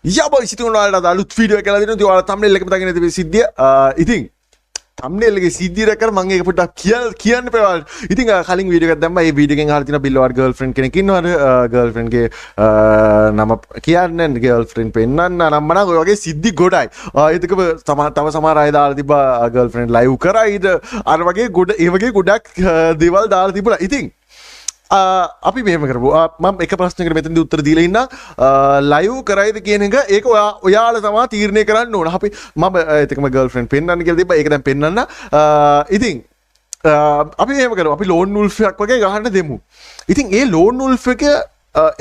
යා බොයිස්, ඉතින් ඔයාලට අලුත් වීඩියෝ එකක් ලැබෙනවා. ඉතින් ඔයාලා තම්නේල් එකම දකින්න ඇති මේ සිද්ධිය. ඉතින් තම්නේල් එකේ සිද්ධිය දැක්කම මම ඒක පොඩ්ඩක් කියන්න එපා ඔයාලට. ඉතින් කලින් වීඩියෝ එකක් දැම්මා. ඒ වීඩියෝ එකෙන් අහලා තියෙනවා බිල් ඔයාගේ ගර්ල්ෆ්‍රෙන්ඩ් කෙනෙක් ඉන්නවද? ගර්ල්ෆ්‍රෙන්ඩ් ගේ නම කියන්න, ගර්ල්ෆ්‍රෙන්ඩ් පෙන්නන්න, නම් මනම් ඔය වගේ සිද්ධි ගොඩයි. ඒත් එක්කම තව සමහර අය දාලා තිබ්බා ගර්ල්ෆ්‍රෙන්ඩ් ලයිව් කරයිද? අර වගේ ගොඩ, ඒ වගේ ගොඩක් දේවල් දාලා තිබුණා. ඉතින් අපි මෙහෙම කරමු. මම එක ප්‍රශ්නයකට මෙතනදී උත්තර දීලා ඉන්නම්. ලයිව් කරයිද කියන එක ඒක ඔයාලා තමා තීරණය කරන්න ඕන. මම ඒත් එක්කම ගර්ල්ෆ්‍රෙන්ඩ් පෙන්වන්න කියලා තිබ්බා. ඒක දැන් පෙන්වන්න. ඉතින් අපි මෙහෙම කරමු. අපි ලෝන් වුල්ෆ් එකක් වගේ ගහන්න දෙමු. ඉතින් ඒ ලෝන් වුල්ෆ් එක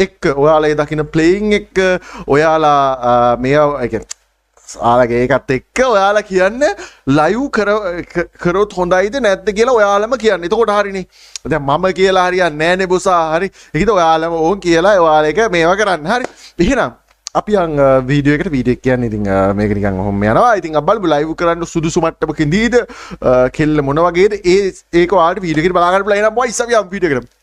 එක්ක ඔයාලා ඒ දකින්න ප්ලේයින් එක්ක ඔයාලා මේවා, ඒ කියන්නේ ඔයාලගේ ඒකත් එක්ක ඔයාලා කියන්නේ ලයිව් කරොත් හොඳයිද නැද්ද කියලා ඔයාලම කියන්න. එතකොට හරිනේ. දැන් මම කියලා හරියන්නේ නෑනේ බොසා. හරි. ඒකද ඔයාලම ඕන් කියලා ඔයාලා එක මේවා කරන්න. හරි. එහෙනම් අපි යන් වීඩියෝ එකට. වීඩියෝ එක කියන්නේ ඉතින් මේක නිකන් ඔහොම යනවා. ඉතින් අපි බලමු ලයිව් කරන්න සුදුසු මට්ටමක ඉඳීද? කෙල්ල මොන වගේද? ඒක ඔයාලට වීඩියෝ එකට බලා ගන්න පුළුවන්. එහෙනම් බොයිස් අපි යමු වීඩියෝ එකට.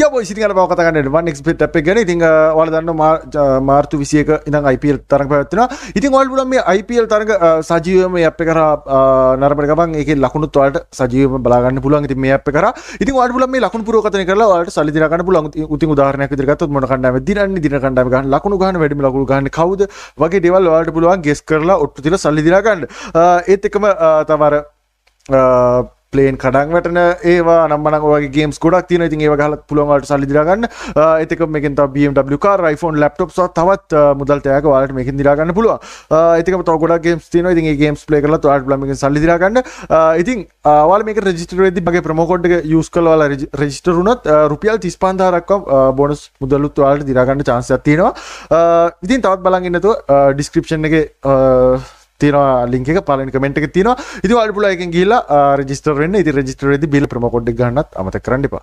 යා බොයිස්, ඉතින් අර බව කතා කරන්නේ වන් එක්ස් බෙට් ඇප් එක ගැන. ඉතින් ඔයාලා දන්නවා මාර්තු 21 ඉඳන් IPL තරඟ පැවැත්වෙනවා. ඉතින් ඔයාලට පුළුවන් මේ IPL තරඟ සජීවීවම මේ ඇප් එක හරහා නරඹන ගමන් ඒකේ ලකුණුත් ඔයාලට සජීවීවම බලා ගන්න පුළුවන්. ඉතින් මේ ඇප් එක හරහා ඉතින් ඔයාලට පුළුවන් මේ ලකුණු පුරවකතන කරලා ඔයාලට සල්ලි දිනා ගන්න පුළුවන්. ඉතින් උදාහරණයක් විදිහට ගත්තොත් මොන කණ්ඩායමද දිනන්නේ, දින කණ්ඩායම ගන්න ලකුණු ගන්න, වැඩිම ලකුණු ගන්න කවුද වගේ දේවල් ඔයාලට පුළුවන් ගෙස් කරලා ඔට්ටු තියලා සල්ලි දිනා ගන්න. ඒත් එක්කම තව අර ප්ලේන් කඩන් වැටෙන ඒවා නම් මනම් ඔය වගේ ගේම්ස් ගොඩක් තියෙනවා. ඉතින් ඒවා ගහලා පුළුවන් ඔයාලට සල්ලි දිනා ගන්න. ඒත් එක්කම මේකෙන් තව BMW car, iPhone, laptop සහ තවත් මුදල් තෑග්ග ඔයාලට මේකෙන් දිනා ගන්න පුළුවන්. ඒත් එක්කම තව ගොඩක් ගේම්ස් තියෙනවා. ඉතින් ඒ ගේම්ස් ප්ලේ කරලත් ඔයාලට පුළුවන් මේකෙන් සල්ලි දිනා ගන්න. ඉතින් ඔයාලා මේක රෙජිස්ටර් වෙද්දි මගේ ප්‍රොමෝ කෝඩ් එක යූස් කරලා ඔයාලා රෙජිස්ටර් වුණොත් රුපියල් 35000ක් බෝනස් මුදලුත් ඔයාලට දිනා ගන්න චාන්ස් එකක් තියෙනවා. ඉතින් තවත් බලන් ඉන්න නැතුව ඩිස්ක්‍රිප්ෂන් එකේ තියෙනවා ලින්ක් එක, පළවෙනි කමෙන්ට් එකේ තියෙනවා. ඉතින් ඔයාලට පුළුවන් එකෙන් ගිහිල්ලා රෙජිස්ටර් වෙන්න. ඉතින් රෙජිස්ටර් වෙද්දි බිල් ප්‍රොමෝ කෝඩ් එක ගන්නත් අමතක කරන්න එපා.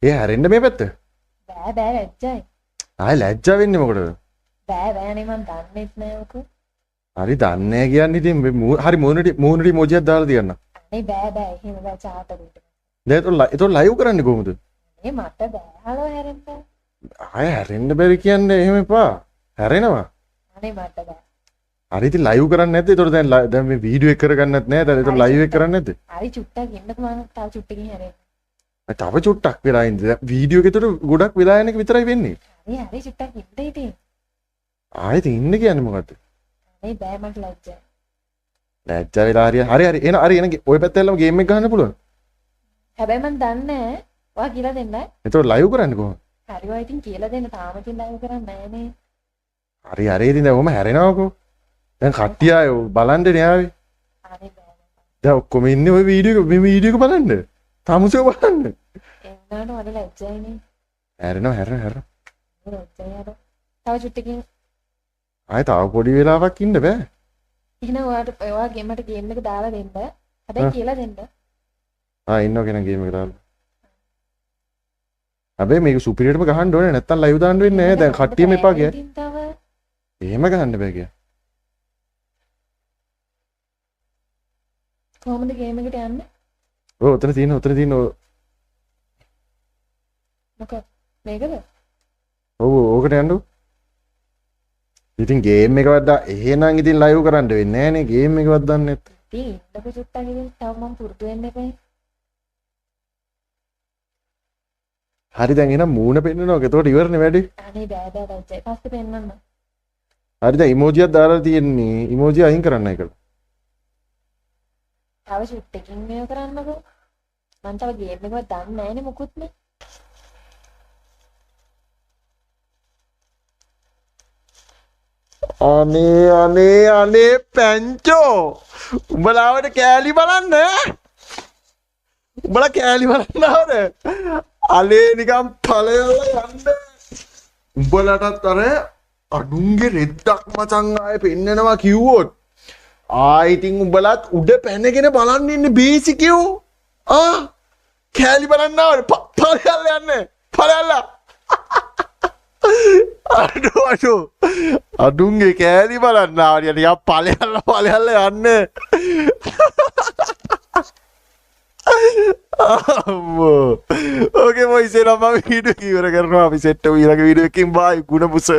ඒ හැරෙන්න මේ පැත්ත. බෑ බෑ ලැජ්ජයි. ආයෙ ලැජ්ජා වෙන්නේ මොකටද? බෑ බෑ නේ මං දන්නෙත් නෑ ඔක. හරි දන්නේ නෑ කියන්නේ ඉතින් මේ හරි මූණට ඉමෝජියක් දාලා තියන්න. අනේ බෑ බෑ එහෙම බෑ චාට් එකට. දැන් එතකොට ලයිව් කරන්නේ කොහොමද? අනේ මට බෑ හලෝ හැරෙන්න. ආයෙ හැරෙන්න බැරි කියන්නේ එහෙම එපා. හැරෙනවා. අනේ මට බෑ. හරි ඉතින් ලයිව් කරන්නේ නැද්ද? එතකොට දැන් මේ වීඩියෝ එක කරගන්නත් නෑ. දැන් එතකොට ලයිව් එක කරන්නේ නැද්ද? හරි චුට්ටක් ඉන්නකෝ මං තව චුට්ටකින් හැරෙන්න. තව චුට්ටක් වෙලා ඉන්න. දැන් වීඩියෝ එක එතකොට ගොඩක් වෙලා යන එක විතරයි වෙන්නේ. හරි හරි චුට්ටක් ඉන්න ඉතින්. ආයෙත් ඉන්න කියන්නේ මොකද්ද? අනේ බෑ මට ලැජ්ජයි. ලැජ්ජා වෙලා හරි හරි හරි එන හරි එන ඔය පැත්තෙන් එල්ලම ගේම් එක ගහන්න පුළුවන්. හැබැයි මං දන්නේ නෑ. ඔයා කියලා දෙන්න. එතකොට ලයිව් කරන්නේ කොහොමද? හරි ඔයා ඉතින් කියලා දෙන්න. තාම ඉතින් ලයිව් කරන්නේ නෑනේ. හරි හරි ඉතින් දැන් ඔහොම හැරෙනවකෝ. දැන් කට්ටිය ආයේ බලන්න නේ ආවේ. අනේ බෑ. දැන් ඔක්කොම ඉන්නේ ඔය වීඩියෝ එක මේ වීඩියෝ එක බලන්න. තමුසෙව බලන්න. ඒ වුණාට මට ලැජ්ජයිනේ. හැරෙනවා හැරෙනවා හැරෙනවා. ලැජ්ජයි අර. තව චුට්ටකින්. ආයේ තව පොඩි වෙලාවක් ඉන්න බෑ. එහෙනම් ඔයා මට ගේම් එක දාලා දෙන්න. හැබැයි කියලා දෙන්න. ආ ඉන්නවා කෙනා ගේම් එක දාලා. හැබැයි මේක සුපිරියටම ගහන්න ඕනේ නැත්තම් ලයිව් දාන්න වෙන්නේ නෑ. දැන් කට්ටියම එපා ගියා. එහෙම ගහන්න බෑ ගියා. කොහොමද ගේම් එකට යන්නේ? ඔව් ඔතන තියෙන ඔතන තියෙන ඔව්. මොකක් මේකද? ඔව් ඕකට යන්නකෝ. ඉතින් ගේම් එකවත් එහෙනම් ඉතින් ලයිව් කරන්න වෙන්නේ නෑනේ ගේම් එකවත් දන්නේ නැත්නම්. ඉතින් ඉන්නකෝ චුට්ටක් ඉතින් තව මම පුරුදු වෙන්න එපා. හරි දැන් එහෙනම් මූණ පෙන්නනවා. එතකොට ඉවරනේ වැඩේ. අනේ බෑ බෑ ලැජ්ජයි. පස්සේ පෙන්නන්න. හරි දැන් ඉමෝජියක් දාලා තියෙන්නේ. ඉමෝජි අයින් කරන්න ඒකල. තව චුට්ටකින් මේව කරන්නකෝ. මං තව ගේම් එකවත් දන්නේ නෑනේ මොකුත්ම. අනේ අනේ අනේ පැංචෝ උඹලාවට කෑලි බලන්න ඈ? උඹලා කෑලි බලන්න ආවද? අනේ නිකන් ඵලයල්ලා යන්න. උඹලටත් අර අනුන්ගේ රෙද්දක් මචං ආයේ පෙන්නනවා කිව්වොත් ආ ඉතින් උඹලත් උඩ පැනගෙන බලන්න ඉන්නේ බේසික් you. ආ කෑලි බලන්න ආවද? ඵලයල්ලා යන්න. ඵලයල්ලා. අඩෝ අඩෝ අඩුන්ගේ කෑලි බලන්න ආවා නිකන් ඵලයල්ලා ඵලයල්ලා යන්න. අම්මෝ. ඕකේ බොයිස් එහෙනම් මම වීඩියෝ ඉවර කරනවා. අපි සෙට් වෙමු ඊළඟ වීඩියෝ එකකින්. බායි ගුණ පුස.